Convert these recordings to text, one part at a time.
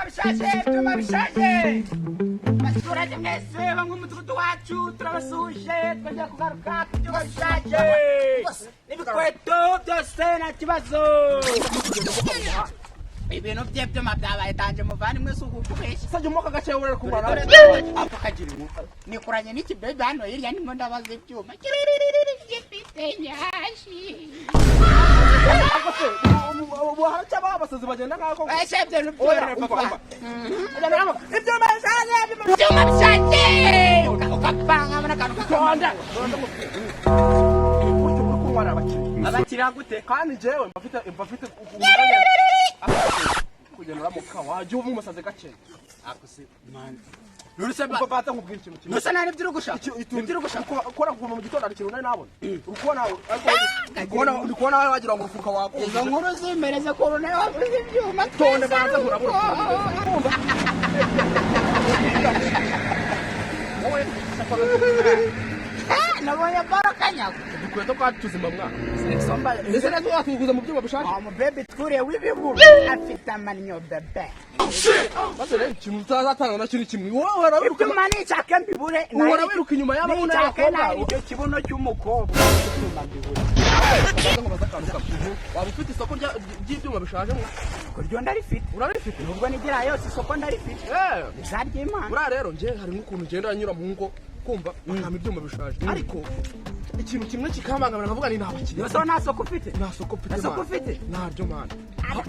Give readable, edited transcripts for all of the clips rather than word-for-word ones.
Bishaje, ibyuma bishaje. Abaturage mwese bamwe mu mudugudu wacu, turabasuhuje. Twongera kugaruka ku byuma bishaje n'ibikweto byose, nta kibazo. Ibintu by'ibyuma byabaye danger, muvandimwe, si ukukubeshya. Sajya umwuka gake urere kumara. Dore dore, apfa kagira umwuka. Nikuranye n'iki bebe hano hirya, ndimo ndabaza ibyuma gifite nyashi. Ariko se ubu haracyaba abasazi bagenda nk'ako? Ese ibyo bintu Oya, byoroheje, umva, papa. Umva. Ibyuma bishaje, Ibyuma bishaje, ukapanga n'akantu Tonda. Burya uri kunywa ari abakiriya. Abakiriya gute? Kandi njyewe mba mfite kugenda uramuka wajya uba umusazi gake. Nuruse. Ubwo bata nkubwira ikintu kimwe. Nuruse, nta nibyo uri gushaka, nibyo uri gushaka. Ukora kuva mu gitondo, hari ikintu nari nabona. Uri kubona, ariko uri kubona wagira ngo urufuka waguze. Izo nkuru zimereze ukuntu nawe waguze ibyuma. Tonde, banza nkurabura. Urumva? Wowe. Nabonye baro kanyago. Dukwiye ko tuzima mwana. Ese natwe watuguza mu byuma bishaje? Umubebe twuriye w'ibihuru afite amannyo bebe. Maze rero ikintu utazatanga nacyo ni kimwe. Wowe uhora wiruka Ibyuma nishake mbibure. Uhora wiruka inyuma y'ababona Nishake y'abakobwa. nawe icyo kibuno cy'umukobwa, ibyuma mbibure. Ngo baze akantu kamwe. Waba ufite isoko ry'ibyuma bishaje mwa? Kuryo ndarifite. Urabifite? Nubwo nigira yose, isoko ndarifite. Izary'Imana. Buriya rero njye hari nk'ukuntu ngenda nyura mu ngo, kumva bakampa ibyuma bishaje, ariko ikintu kimwe kikambangamira, nkavuga ni nta bakiriya. Yose nta soko ufite? Nta soko mfite. Nta soko Man. ufite? Ntaryo man.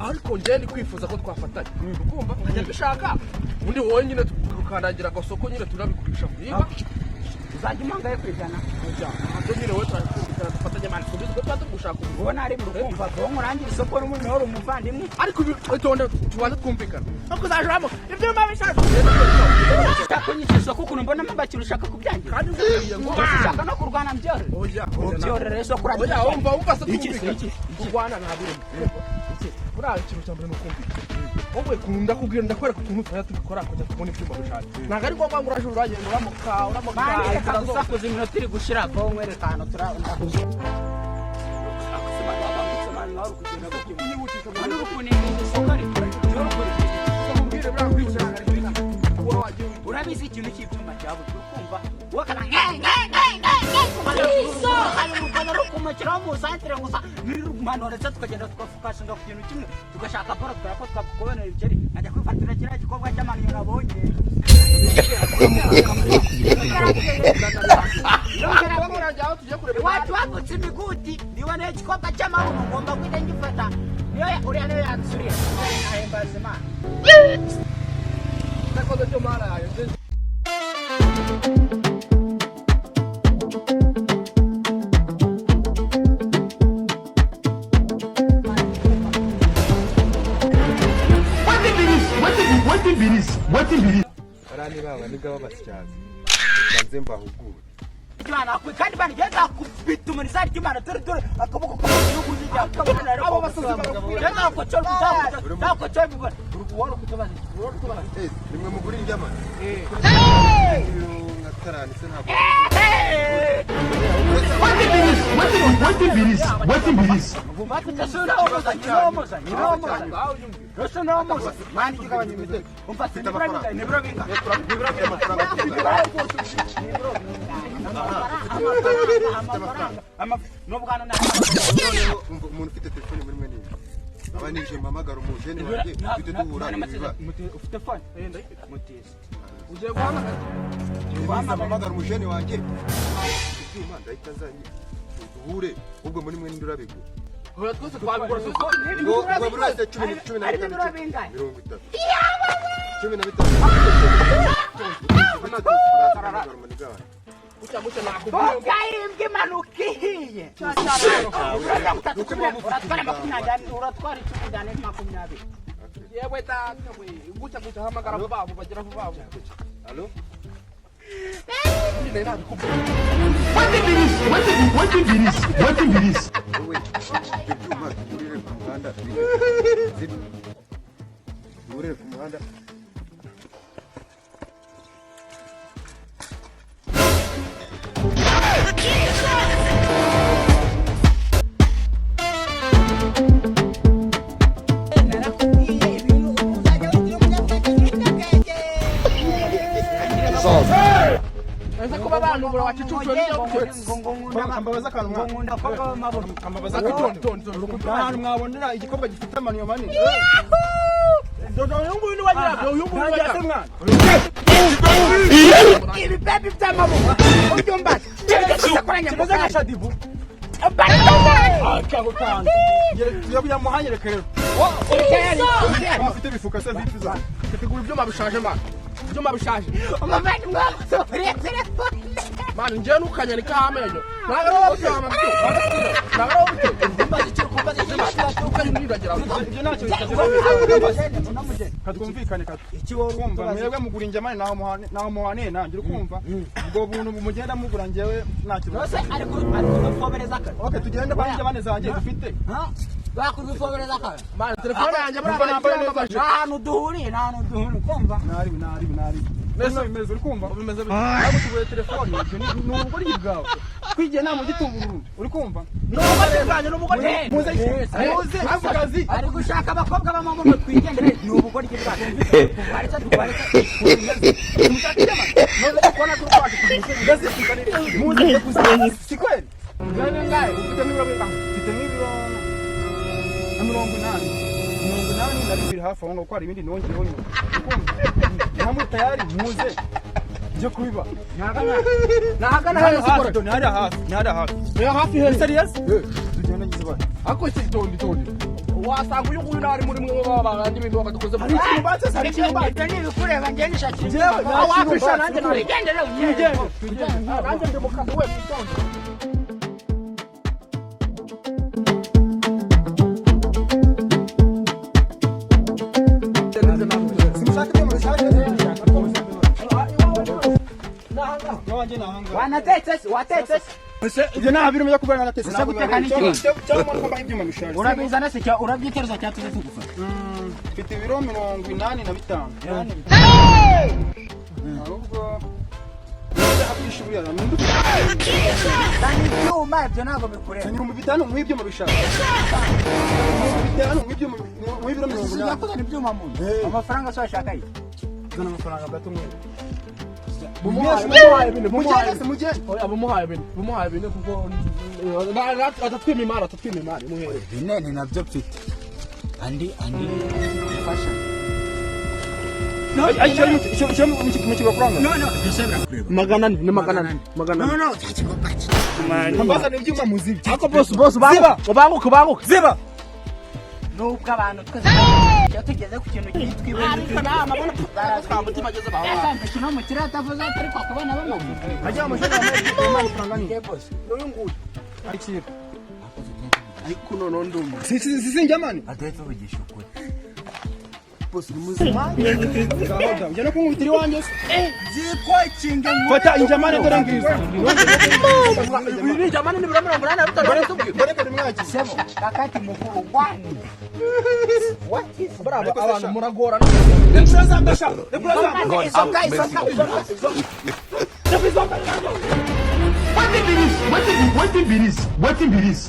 Ariko njye ndi kwifuza ko twafatanya, ukumva nkajya mbishaka, ubundi wowe nyine tukandagira agasoko nyine turabigurisha niba Uzajya umpangaye ku 100. Ntabyo nyine, wowe turakumvikana, dufatanye man, tubizi ko tuba turi gushaka ubu. Ubona ari mu rukumva ko nkurangira isoko n'umuntu wari umuvandimwe. Ariko ibi itonde, tubanze twumvikana no kuzajuramo ibyuma bishaje. Ushaka kunyica isoko, ukuntu mbonamo abakiriya ushaka kubyangira. Kandi nkubwiye ngo Ushaka no kurwana mbyore. Oya. Ubyorere isoko uragira. Oya, wumva se? Iki se, Twumvikana. iki? Kurwana nta birimo. Buriya ikintu cya mbere ni ukumvikana. Wowe kunda kubwira, ndakwereka ukuntu tujya tubikora kugira tubone ibyuma bishaje. Ntabwo ari ngombwa ngo uraje uragenda uramuka uramuka. Mani, reka Inzira zose. Gusakuza, iminota iri gushira ko nkwereka ahantu tura. Mubwire buriya kwicara wowe wagiye. Urabizi ikintu cy'ibyuma cyabuze, ukumva wakana nge nge nge nge nge rukumukiraho mu santire gusa mani, ndetse tukagenda tukafukashinga ku kintu kimwe, tugashaka boro tukora ko twakubonera ibiceri, nkajya kwifatira kiriya gikorwa cy'amaniyo nabonye. Urajya aho tugiye kureba. Iwacu bavutse imiguti, niboneye igikorwa cy'amabuno, ngomba guhita ngifata. Niyo uriya niyo yansuriye, nahimbaza Imana. Ndakoze cyo mara yayo. Wetin be this? Wetin be this? Bariya ni ba baniga b'abasyazi, reka nze mbahugure. Imana kandi banigeza kubita umunisa ry'Imana, turi turi akaboko k'umuntu zijya. Abo basazi barakubwira. Eh, nimwe mugura indyamani ibiro nka karani se ntabwo? Wetin be this? Wetin be this? Wetin be this? Amafaranga. Noneho umva, umuntu ufite telefone muri mwe ninde? Aba nije mpamagara umujene wanjye, duhite duhura ibiba. Ufite phone mutize. Ugiye guhamagara? Niza mpamagara umujene wanjye, ibyuma ndahita nzanye duhure. Ubwo muri mwe ninde urabigura? Oya, twese twabigura. Ngo buri wese cumi, cumi na Harimo bitanu. ibiro bingahe? 30, 15. Gutya gutya nakubwiye ngo Ukayimbwa imanuka ihiye. Uratwara 20, uratwara 10 jyane 20. Yewe data we, gutya gutya, hamagara vuba vuba, bagera vuba vuba. Allo? Nyine nabikubwiye. Wetin be this? Wetin be this? Wetin be this? Wowe, ibyo byuma duhurire ku muhanda, duhurire ku muhanda. Narakubwiye ibintu uzajya wigira umunyabwenge. uranyobora wakicucu Kambabaza akantu ngo mwana. nkunda abakobwa b'amabuno. Kambabaza akantu. Nta hantu mwabonera igikobwa gifite amaniyo manini. Uyu nguyu ni wa nyirabyo, uyu nguyu ni wa Ntangira se nyirabyo. mwana. Ibipepe by'amabuno ubyumva Kimeze nka Shadibu. Ako kantu. Yamuhanyereka rero. Ufite ibifuka se vipi za? Tegura ibyuma bishaje man, ibyuma bishaje. Umuvandimwe wamusohoreye telefone. Man, njyewe ntukanyandikaho amenyo, ntabwo ari wowe byama byo, ntabwo ari wowe byo. Ibyo ntacyo bitavuze. Katwumvikane kato. Kumva mwebwe mugura ingemane naho muhaniye nanjye uri kumva. Ubwo buntu mugenda mugura njyewe ntacyo. Rwose ari kudufobereza kare. Okay, tugende kwa ingemane zanjye dufite. Bakudufobereza kare. Man, telefone yanjye Numva nambaye neza. Nta hantu duhuriye, nta hantu duhuriye, kumva. Nari nari nari. Nese bimeze uri kumva? Bimeze bite? Ntabwo tuguye telefone ibyo ni ubugoryi bwawe. Kwigiye nta mujyi tubururu. Uri kumva? Ni ubugoryi bwanjye, ni ubugoryi. Muze muze ku kazi. Ari gushaka abakobwa b'amabuno twigendere, ni ubugoryi bwacu. Waretse waretse. Muze kuzi. Si kweli? Ngahe ufite n'ibiro bingahe? Mfite nk'ibiro nka 82. 82 hafi aho ngaho kuko hari ibindi nongeyeho nyuma. Uri kumva? Namwe tayari muze. Byo kubiba. Nahagana Hano hano hafi, sikora. ni hariya hafi, ni hariya hafi. Ni hafi hehe? Serious? Tugenda ngize bana. Ariko si itondi itondi, wasanga uyu nguyu nawe ari muri mwe b'abandi bintu bakadukoze mu Hari ikintu batse, hari ikintu batse. Ibyo ni ibikureba, njye nishakira. Njyewe nta kintu Wafisha batse. nanjye nawe. Twigendere. Tugende, tugende. Nanjye ndi mu kazi we witonde. Simushaka ibyo mubishaka. Iwanjye ni ahangaha. Wanatetse se, watetse se. Ibyo nta biro byo kubana na tese. Uza guteka n'iki? Cyangwa mbaha ibyuma bishaje. Urabizana se cya urabyiteruza cyatuze tugufata. Mfite ibiro 85. Ahubwo akwishyura Zana ibyuma, ibyo ntabwo bikureba. 5000 mu ibyuma bishaje. 5000 mu ibyuma mu ibiro 80. Ujya kuzana ibyuma mu nzu. Hey. Amafaranga se washaka iki? Zana amafaranga gato mwe. Bumuhaye, bumuhaye bine, bumuhaye. Mugende se mugende. Oya, bumuhaye bine, bumuhaye bine kuko atatwima imari, atatwima imari muhere. Bine ni nabyo mfite. Andi andi mfasha. Shyira mu kibakuranga. No no, byose birakureba. 400 ni 400, 400. No no, cya kigomba ki. Mbazana ibyuma muzibe. Ariko boss, boss, banguka, banguka, banguka. Ziba. Nubwo abantu twese iyo tugeze ku kintu cyitwa ibintu yasanze kino mu kirere atavuze atari kwa kubana bamaze. Ajya amashuri amafaranga ni. Boss. N'uyu nguyu. Akira. Ariko noneho ndumva. Si si si sinjamani. Aduhe tuvugisha ukuri. Boss ni muzima. Ngaho da. Ujya no kunkubitira iwanjye se. Zikokinga. Fata injamani dore ngizo. Ibi ni jamani, ni ibiro 85 tubwira. Dore dore mwaki. Sebo, kakati mukuru wani. What is Buriya abantu muragorana. Isoka, isoka, isoka. Wetin be this? Wetin be this? Wetin be this?